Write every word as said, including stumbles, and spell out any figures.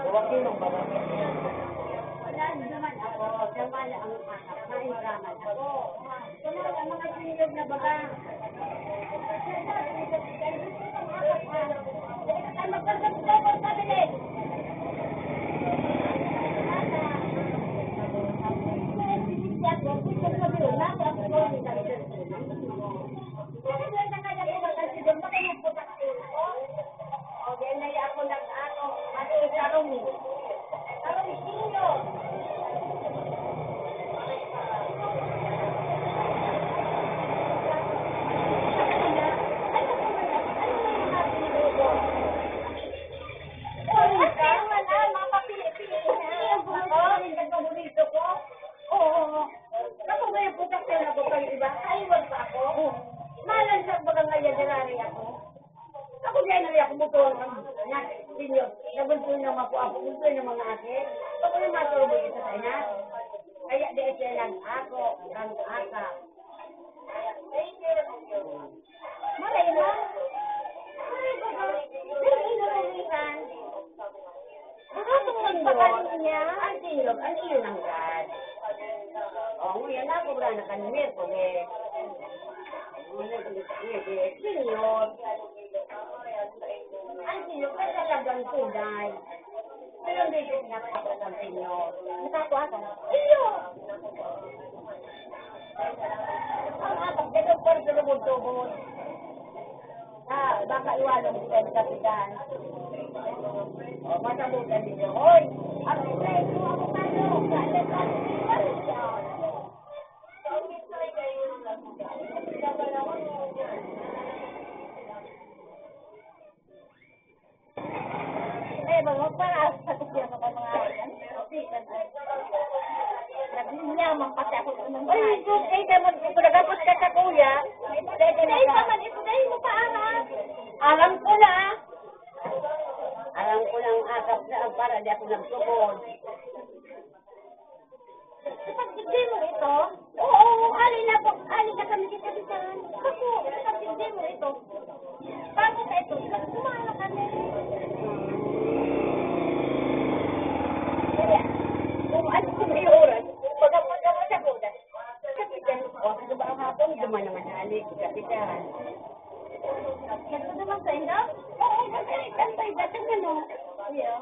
Wag yun ang baga. Wala naman ako. Siya pala ang anak. Naindraman ako. Sa mga, mga senior na baga. Ay, magkasabay ko sa bilis. Oo. Ako ba yung putak sa'yo na bukang iba? Ay, wag pa ako. Malan sa bagang ayadirari ako. Ako diyan na ako motor. Nga, sinyo. Nabunso na mga ako. Bunso na mga ate. Ako yung matulog ito sa ina. Kaya di siya lang ako. Ang ata. Maray na. Maray ba ba? Maray na, maray na. Baka tungkol pa kanya. Ang sinlog, ang iyo ng God. O, ngayon, ako ba na kan Miyerkules? Ngayon, Senyor. Ang sinlog, ang talagang tunay. Pero hindi ko pinapakita ng Senyor. Nakakuha ka na. Iyo! Ang atak, dito, pwede lumod-tubod. Ah, baka iwalong kita ni Kapitan. O, masabutan ninyo. Hoy! Ang preso ako kayo! Sa atin, sa atin, sa atin. Eh, magpaparaas sa kutya ko pa mga yan. Nagyaman pati ako sa mga Ay, sus, eh, kaya mag-, ito nagapos ka sa kuya. Dahil ka Ay, naka- naman, ito dahil mo pa, Ara. Alam ko na. Alam ko na ang akap na ang para di ako nagtukod. Ipagdigdi mo ito? Oo, ali na po. Ali na kami sa kapitan. Ako, ipagdigdi mo ito. Bago sa ito, ipagkumala kami. Kaya, kung ano kung may oras, pag-, pag-, pag-, pag-, kapitan, o, ano ba ang hapon? Duman naman, ali, kapitan. Nagdudumang sa inyo? Oo, kasi, kasi, kasi, ano? Yeah.